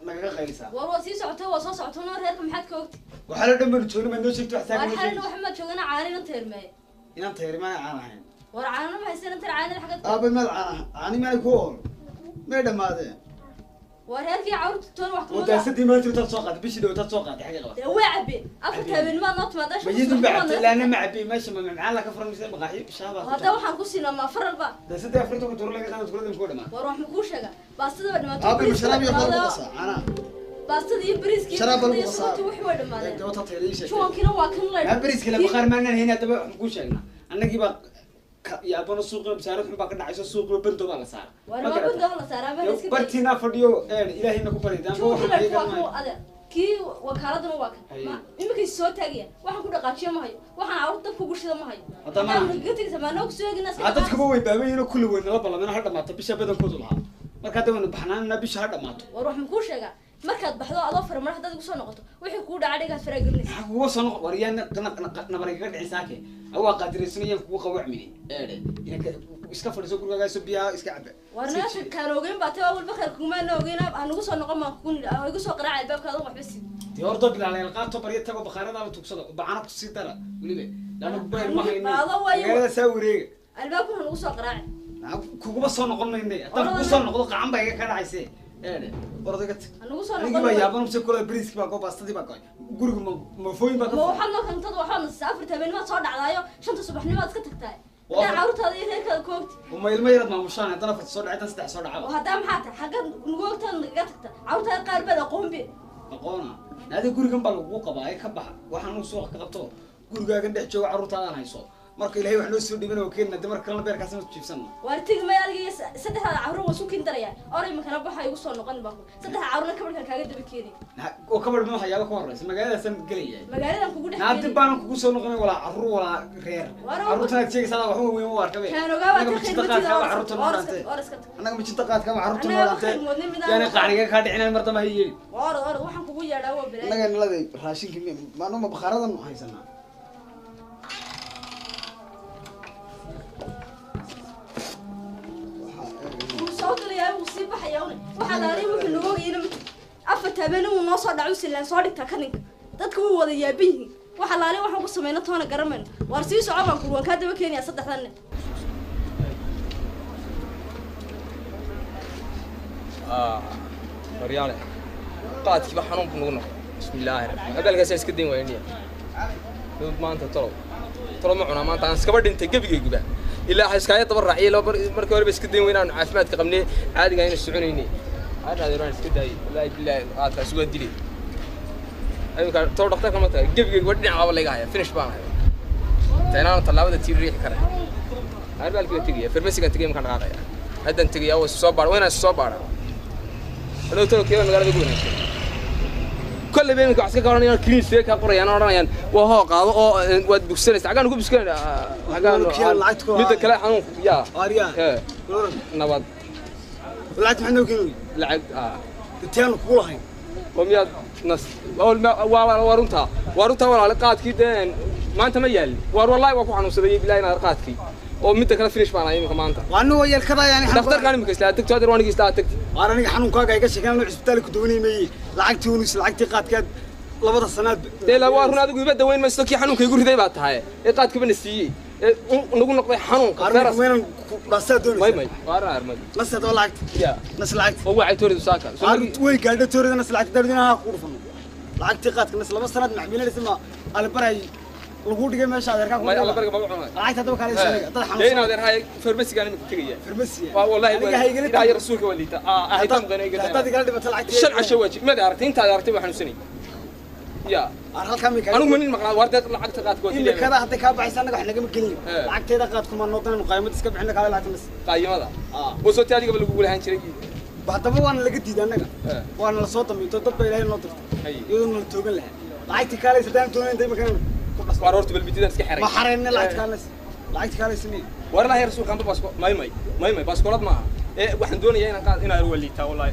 nagaga qaylisaa? War waa sii socotay, waa soo socotay, noo reerka maxaad ka ogtay? Waxaa la dhan banu joogna, maad noo sheegto wax war taagan noo xalina sheegayso. Waxa maad joogana caanina teermeeye. Inaan tayrimaana caan ahayn. War caanana ma haysan intan caanada xagga. Aabay, maad caana caani maanay ku ool may dhammaadeen. War reerkii carruurta toon wax oo kuma daasadii maanta intaad soo qaatay, bishii dhow intaad soo qaatay, xagga qabatay. Dee way cabeen, 4 habeen maad noo timaadaa. Ma yidun ba cabtay? Ilaana ma cabay meesha, ma macaan la ka furan mise maqaaxi shaabaa? Hadda waxaan ku siinaa ma faralba. Daasadii 40 tuuro laga qaado tuulada ku dhamaa. War wax ma kuu sheega, baastada waa dhamaato. Aabay, ma sharaab iyo qol ku qasaa caanaha? Baastada iyo bariiskii Sharaab baa lagu iyo qasaa. sokortii wixii way dhammaadeen. Dee wata tayada ii sheegtay. Juwankiina waa kan la maa bariiska la baqaar maanaan hayn. Haddaba waxaan kuu sheegnaa, annagii baa yaabano suuqiba bisaarad xun baa ka dhacayso, suuqiba bando baa la saara. War Ma ma garataa? bando la saaraa ma iska Bartiinaa fadhiyo, ilaahayna ku baryay daanba juwankii waxaan la iiga waa kan adeer, kii wakaaladuna waa kan. Haye. Ma iminkay soo taagaya, waxaan ku dhaqaajiyo ma hayo, waxaan carruurta dabka ugu shida ma hayo. Hadda ma- Haddaan nagaga tegaysa maa noo kusoo eegina iska Aa, dadkaba way baaban yihiin oo kulli way nala ballameen, ha dhamaato bisha badankoodu lahaa. Marka hadda waynu baxnaanana, bisha ha dhamaato. War wax ma kuu sheegaa, markaad baxdo adoo fara madax dad igu soo noqoto, wixii kuu dhaca dhigaad faraagelinaysa. Maxaa kuga soo noqon? War yaa nabar igaga dhicin saake awaa qaadiraysanayaan kugu qawacmini eedhe inaka iska fadhiiso gurigaaga, biyaha iska caba. War naasha kaan ogeyn baa tee, walba khayr kugumaana ogeyn, ha nagu soo noqon maan kugu nidhi, ha igu soo qaraaca albaabka adoo waxba siin. Dee ordoo bilaaleel qaato, baryo tago, bakhaaradaada tugsada, bacana kusii dara weliba laana bayr ma haynin. Baado waayo. Magaalada saa wareega. Albaabku ha nagu soo qaraaci. Maxaa kuguma soo noqon maynay? Haddaan kugu soo noqdo qacan baa iga ka dhacayse eedhe, orod iga tag. Ha nagu soo Anigii noqon. baa yaaban mise kula bariiskii baa go, baastadii baa goy, guriga mafooyin baa ka Ma furan. waxaad noo kantad waxaad nasisaa 4 habeennimaad soo dhacdaayo, 5ta subaxnimaad iska tagtaay. Waa Haddaa carruurtaada iyo reerkaada ku ogti. Uma ilmo yaraad maamushaan, haddana 4ta soo dhacay, tan 3 soo Oo dhacaba. Haddaa maxaa tahay xaggaad nagu ogtaad nagaga tagta? Carruurtaada qaar baad aqoon be. Aqoona naadi, gurigan baa lagugu qabaa ee ka baxa, waxaan uu suuqa ka qabto, gurigaagan dhex jooga, carruurtaadaan hayso. Marka ilaahay wax noo soo dhiibana oo keenna de, marka kalena beerkaasna jiibsanna. Waar tegi maya, adiga iyo saddexdaada carruur waa isu kiin daraya. Oray makana baxa, igu soo noqon baa ku saddexda carruurna kabadhkan kaaga daba keenay. Oo kabadh ma waxyaaba ka horeysa magaaladaasaan gelaya. Magaaladan kugu dhex Naadi keenay. Baanan kugu soo noqonay, walaa carruur walaa reer. Carruurtan aad sheegaysaa adaa waxba weyn u arkabe. Kaan ogaa waa Annaga ka majinta khayr qaadka matida. waa carruurta noo dhaantee. Oraska tag. Annaga majinta qaadka waa carruurta noo Annaga dhaantee. khayr moodnay midaan. Yaani qacniga kaa dhicinayn mar dambe ha yeelin. Orod orod, waxaan kugu yeedhaa waa balaayo. Annaga naladay raashinkii maanuma bakhaaradan haysanaa. Wuu soo galayaa, wuu sii baxayaa une waxaa laalay wuxuu nagu ogayna ma jirto. 4 habeen wuu noo soo dhacu silaan soo dhigtaa kaninka, dadka wuu wada yaaban yihiin. Waxa laalay waxaan ku samayna toona garanmayno. Waar sii soco baan kuri, waan kaa daba keenayaa saddexdan nin. Waryaale, qaadkiiba xanuun buu nagu noqday. Bismillaahi raxmaan, abaalkaasa iska dayn waayniya maanta. Tolow tolo ma cunaa maanta? Aan iskaba dhintay gebigayguba ilaa waxa iskaaga daba raaciyay laba markii horeba iska dayn weynaanu caafimaadka qabnay, caadiga aynu soconaynay. Aadaadeer waan iska daayay, wallaahi bilaahi qaadkaasi waa dilay. Imika tolo dhakhtarka ma taga, gebigayguba dhinac baaba layga haya, finish baan haya inta inaanu tallaabada tii riixi karay. Arbaalkii baa tegaya, farmasigan tegay, markaan dhaqaaqaya haddaan tegaya waa soo baara, waa inaan soo baara hadhow. Tolo keeba magaalada ugu wanaagsan? Kolley ba iminka wax iska qabanayaan, kiniin kaa qorayaan oo odhanayaan waa hoo qaado oo waad bugsanaysa. Xaggaan ugu buskanayna xaggaan? Lacagta ku- Midda kale xanuunku yaa. Aaryaa. Ee, nabad. Lacagta maxaa noo keeni? Lacag Intaanu kugu lahayn. Oo miyaad nas waa waa runtaa, waa runtaa walaale. Qaadkii dee maanta ma yaalin. Waar wallahi waa ku xanuunsaday bilahi inaad qaadkii oo midda kale finish baan ahay iminka maanta. Waa anigoo yeelkadaa yani. Dhakhtarkaan iminka islaa tagto hadeer, waa anigii islaa tagti. Waan aniga xanuunkaaga iga sheekeen, anuu cisbitaalka ku dawanay meeyey lacagtii unus, lacagtii qaadkaad labada sanaad. Dee la waa run, adigu iba daweyn maysto, kii xanuunka igu riday baa tahay ee qaadkaba na siiyey ee nagu noqday xanuunka. Weynan dhaasaa may doonaysa. May waa armay. Nas hadaba lacagta. Ya. Nas lacagta. Oo waxay tooridu saaka. Way gaadho toorida, nas lacagta daarudina ha ku dhufano lacagtii qaadka. Nas laba sanaad macmiilanaysa, ma alibaray lagu dhigay meesha adeerkaa ku may alla bariga baba cunay. Lacagta hadaba kaala sheegay dad dee inaad xanuunsan. erhay farmasigaan imika tegaya. Farmasiya. Waa wallahi. Aniga ha igala ilaahay rasuulka waa liita ahaytan qana iga. Haddaad igala dhibato lacagta 5 casho waajib maad aragtay, intaad aragtay waa xanuunsanay ya. Ar halkaa mi anigu ma nin maqnaa waar dee lacagta qaadka waa imikada hadday kaa baxaysa annaga wax nagama gelin. Eh. Lacagteeda qaadku ma noqdan, qaymad iska bixina, kaala lacagta nas. Qaayimada Ah. oo soo tii adigaba lagugu lahaan jiray. Haddaba waana laga diiday annaga, waana la soo damiinto, dad baa Ilaahay noo dirtay iyadoona la toogan lahaa. Lacagtii kaalaysa haddaan doonayn dayma kanana ku dhasno. Waar horta bal bididaan iska xeray. Ma xareyne lacagti kaalaysa, lacagti kaalaysa niyo. War ilaahay rasuulka, amba baasko may may may may baaskoolad maaha ee waxaan doonayaa inaan qaad inaan waa liitaa wallahi.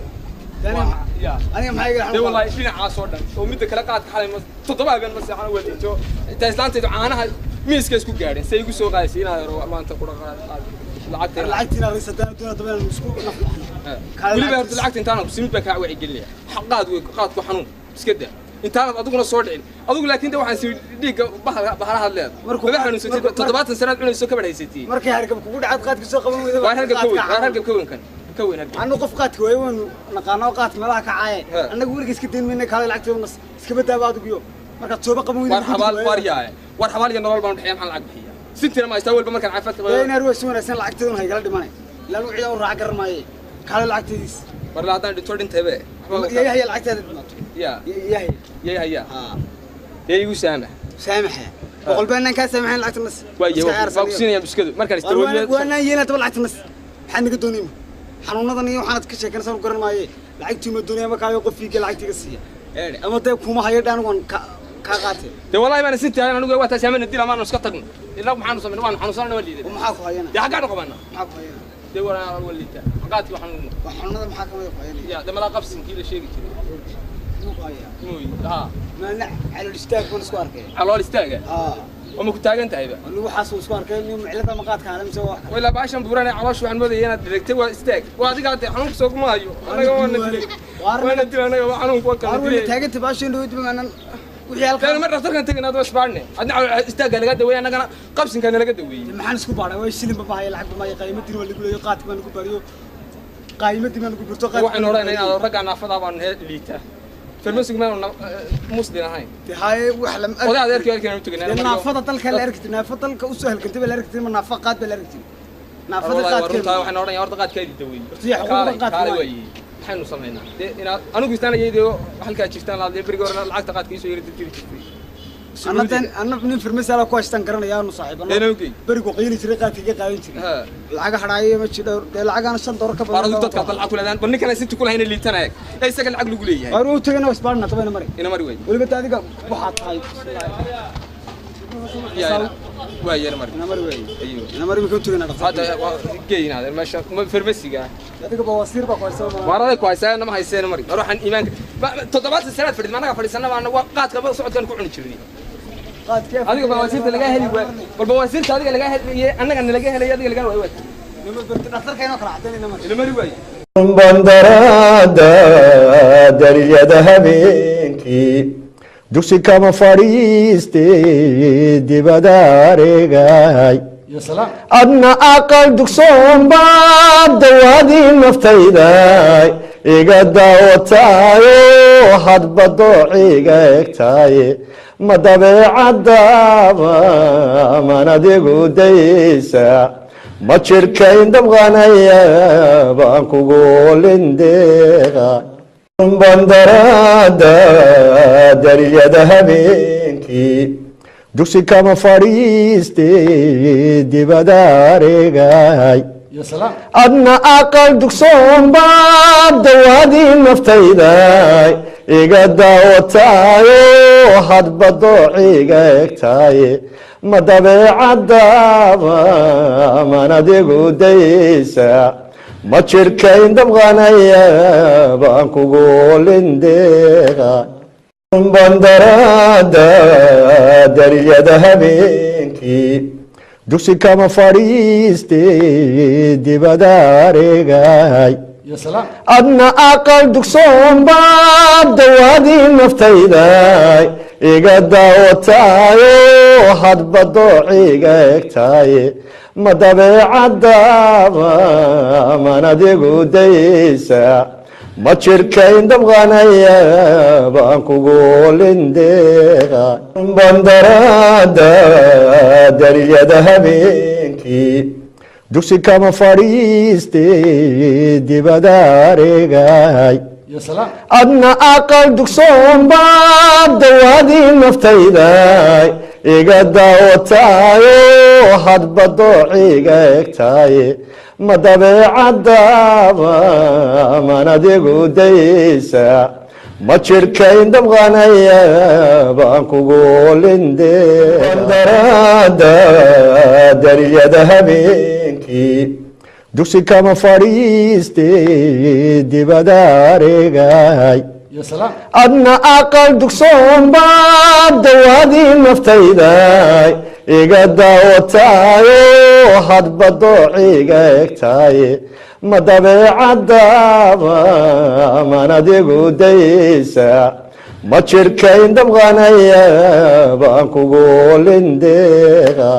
Ya aniga maxaa iga dee wallahi dhinacaas oo dhan oo midda kale qaadka xalay ma 7 habeen ma seexan, waa liito intaa islaantaydu caanaha miiska isku gaadheen say igu soo qaadisay inaa yaro maanta ku dhaqaad qaad lacagta. Lacagtiina raysa haddaan doona daba inaan isku naflaxno. Weliba horta lacagta intaana kusimid baan kaa wacyigelinaya. Qaad wey, qaadku xanuun iska daa intaanad adiguna soo dhicin adigu, laakiin de waxaan sii dhiigga bahalahaad leedahay maba xanuunsatid, 70 sanaad cunayso kabadh haysatii. Markay hargab kugu dhacaad qaadka soo qaban weyda. Waar hargab ka weyn, waar hargab ka weyn, kan ka weyn hargab. Anu qof qaadka waaye waynu naqaano, qaadka meelaha ka caaye annaga weliga iska dayn mayna. Kaalay lacagteeda nas iska badaaba adigu markaad sooba qaban weyda. Waar xabaal, waar yaay, waar xabaal iyo nolol baan bixiya, maxaan lacag bixiya sintina ma haystaa walba markaan caafimaadka qabo inaar waa si wanaagsan lacagteeduna haygala dhimanay ilaa anigu cid aan u raac garan maaye. Kaalay lacagteediis. War la haddaan dhinto dhintaybe. Yahaya lacagteeda dhimaato. Ya yahaya yay haya dee igu saamax. Saamaxa 100 baan kaa saamaxayn lacagta nas. Waaye waa ku siinayaa buskadu markaan istawoodiyo. Waanaan yeelaa daba lacagta nas, maxaad naga doonayma xanuunadan iyo waxaanad ka sheekanaysaa garan maaye. Lacagtii ma doonaya ma kaayo qof fiiga lacagtiiga siiya ama dee kuma hayo dha anigu waan kaa qaatay. Dee wallahi baan sinti hayan anigu waa taas amana dil amaanu iska tagno ilaa maxaanu samayn, waanu xanuunsanana, waa liidan. Maxaa ku hayana? Dee xaggaanu qabana? Maxaa ku hayana? Dee waa waa liitaa qaadkii waxaan waa xanuunada maxaa kamid ku hayanaya? Ya dee malaa qabsinkii la sheegi jiray muu ku hayaa? Mooy ha maalna calool istaag baan isku arkay. Calool istaaga oo ma ku taagan tahayba? Anigu waxaas isku arkay nin cilada ma qaadka hale mise wax kale. Ilaa baashan buuran ee caloosha waxaan moodayay inaad dhigtay waa istaag, waa adiga hadee xanuunka soo kuma hayo annaga, waana dilay, waana dilay annaga, waa xanuunka waa kala dilay. Taaganta baashan dhow dib maanan wixii halka mar dhakhtarkan tagay inaad isbaarne adna istaagga laga daweeyay annagana qabsinka laga daweeyay. Maxaan isku baaray? Way shilin ba bahaya lacag ba ma qaymadii waa lagu leeyo qaadka baan lagu bariyo qaymadii baan lagu burto qaadka. Waxaan oranay inaad ragga naafada baan liita farmasigu maanu muslim ahayn. Haye wax lam oday adeerkii halkan u tagay. Naafada dalka la arkay, naafada dalka u soo halgantay baa la arkay, ma naafa qaad baa la arkay, naafada qaadka. Runtaa waxaan oranaya horta qaadka ay daweeyay kaale waaye maxaynu samaynaa dee inaad anigu istaanayay halkaa jirtaan laad beriga hore lacagta qaadka iisoo yara dirjiri jirtay. Anna anna nin farmasi ala ku haystaan garanaya aanu saaxiibano berigu qiili jiray qaadka ka qaadan jiray lacag hadhaayo ma jiro dee lacagaana $5 ka badan. Baaradu dadka lacag ku leedaan bal ninkan sinti ku lahayna liitanaya ee isaga lacag lagu leeyahay. Waar uu tagana isbaarna tabayna mari ina mari way waliba ta adiga waxaad tahay waa yeena mari ina mari way ina mari ma tagana dhaqso hadda geeyna meesha farmasiga adiga bawasiir baa ku haysaa. Waarada ku haysaa nama hayseen mari war waxaan iimaanka 70 sanaad fadhid maanaga fadhiisana baana waa qaadka socodkan ku cuni jirnay adiga bawasiirta laga heli waay bal bawasiirta adiga laga heli annaga laga helay adiga laga waay dhakhtarka inoo kala cadeynayna mari ina mari waay. Bandaraada darilyada habeenkii dugsi kama fadhiistay dibada areegay adna aqal dugsoon baa dawaadii naftayda iga daawataayo hadba doociga egtaaye ma dabeecadaaba man adigu daysa ma jirkayn dabqanaya baan kugu lindeeqa. Bandaraada darilyada habeenkii dugsi kama fadhiistay dibada areegay adna aqal dugsoon baa dawaadii naftayda iga daawataayo hadba doociga egtaaye ma dabeecadaaba man adigu daysa ma jirkayn dabqanaya baan kugu lindeeqa. Bandaraada darilyada habeenkii dugsi kama fadhiistay dibada areegay adna aqal dugsoon baa dawaadii naftayda iga daawataayo hadba doociga egtaaye ma dabeecadaaba man adigu daysa ma jirkayn dabqanaya baan kugu lindeeqa. Bandaraada darilyada habeenkii dugsi kama fadhiistay dibada areegay adna aqal dugsoon baa dawaadii naftayda Iga daawataayo hadba doociga egtaaye, ma dabeecadaaba man adigu daysa? Ma jirkayn dabqanaya baan kugu lindedarada darilyada habeenkii dugsi kama fadhiiste dibada areegay. Adna aqal dugsoon baad dawaadii naftayda iga daawataayo hadba doociga egtaaye, ma dabeecadaaba man adigu daysa? Ma jirkayn dabqanaya baan kugu lindeeqa.